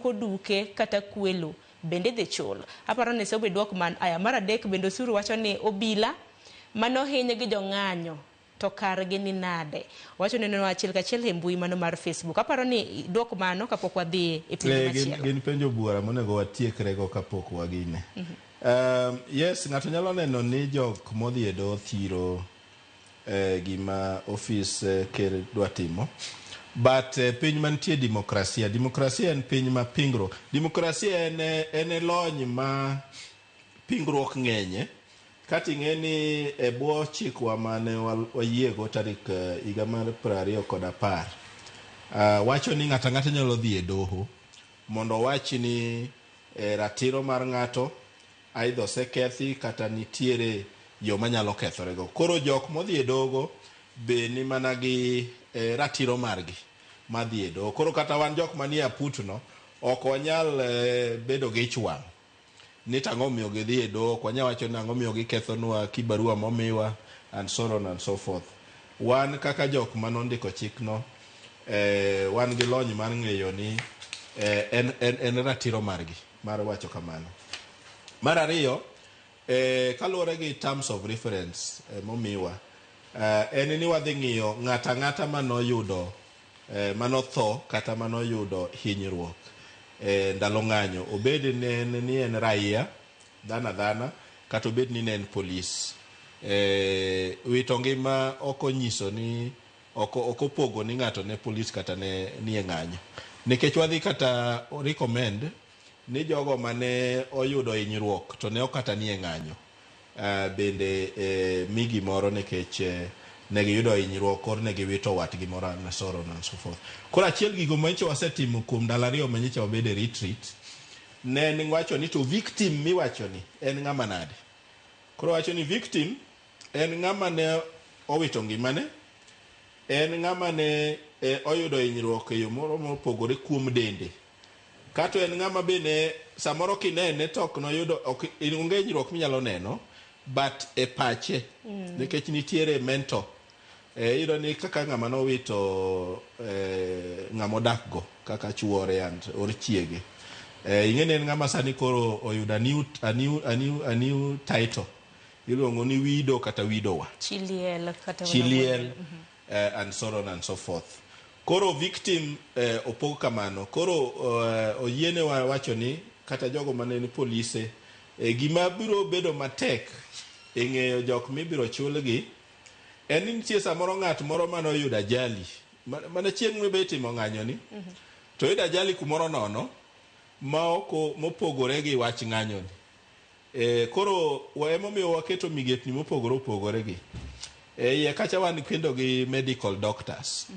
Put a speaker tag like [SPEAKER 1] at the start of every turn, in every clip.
[SPEAKER 1] muko duke kata kwelo bende idhi chul. Aparo ni sobe duok man aya. Mar adek bende osuru wacho ni obila manohiny gi jong'anyo to kargi ni nade? Wacho ni neno achiel kachiel e mbui mano mar Facebook. Aparo ni duok mano kapok wadhi e penjo machielo.
[SPEAKER 2] Gin penjo buora monego watiekrego kapok wagine. Yes, ng'ato nyalo neno ni jok modhi e doho thiro gima ofis ker dwa timo. But piny mantie demokrasia, demokrasia en piny ma pingruok. Demokrasia en lony ma pingruok ng'enye. Kata ing'e ni e bwo chikwa mane wayiego tarik higa mar 2010, wacho ni ng'ato ang'ata nyalo dhi e doho mondo owach ni ratiro mar ng'ato either osekethi kata nitiere yo manyalo kethorego. Koro jok modhi e dogo be ni mana gi ratiro margi madhi e doho. Koro kata wan jok manie aput no, ok wanyal bedo gi ich wang' ni to ang'o omiyo gidhi e doho, ok wanyal wacho ni ang'o omiyo gikethonwa kibarua momiwa and so on and so forth. Wan kaka jok manondiko chikno, wan gi lony mar ng'eyo ni en ratiro margi mar wacho kamano. Mar ariyo, kaluwore gi terms of reference momiwa, en ni wadhi ng'iyo ng'ato ang'ata manoyudo manotho kata manoyudo hinyruok ndalo ng'anyo, obed ni en raia, dhano adhana, kata obed ni ne en polis. Wito ngima ok onyiso ni ok opogo ni ng'ato ne polis kata ne nie ng'anyo. Nikech wadhi kata recommend ni jogo mane oyudo hinyruok to ne ok kata nie ng'anyo bende mi gimoro nikech ne giyudo hinyruok koro ne giwito watgi moro and so on and so forth. Koro achiel gigo manyicha wasetimo kuom ndalo 2 manyicha wabedo e retreat ne en wacho ni to victim miwacho ni en ng'ama nade. Koro wacho ni victim en ng'ama ne owito ngimane, en ng'ama ne oyudo hinyruok e yo moro mopogore kuom dende. Kato en ng'ama bende samoro kinene to ok noyudo ok onge hinyruok minyalo neno but e pache nikech nitiere mental iyudo ni kaka ng'ama nowito ng'ama odak go kaka chuore and or chiege, ing'e ni en ng'ama sani koro oyudo a new title iluongo ni widow kata widower.
[SPEAKER 1] Chi liel kata
[SPEAKER 2] chi liel and so on and so forth. Koro victim opog kamano. Koro oyiene wa wacho ni kata jogo mane ni polise, gima biro bedo matek e ng'eyo jok mibiro chulgi en ni nitie samoro ng'at moro mane oyudo ajali mana chieng' mibe itimo ng'anyo ni to oyudo ajali kumoro nono ma ok mopogore gi wach ng'anyo ni. Koro emomiyo waketo migepni mopogore opogore gi. E iye kacha wan kendo gi medical doctors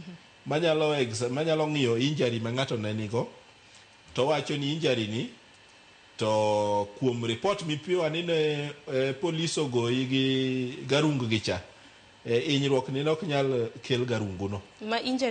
[SPEAKER 2] manyalo ng'iyo injury ma ng'ato ne nigo to wacho ni injury ni to kuom report mipiwa ni ne polis ogoyi gi garung gi cha, hinyruok ni ok nyal kel garungu no.
[SPEAKER 1] Ma injury.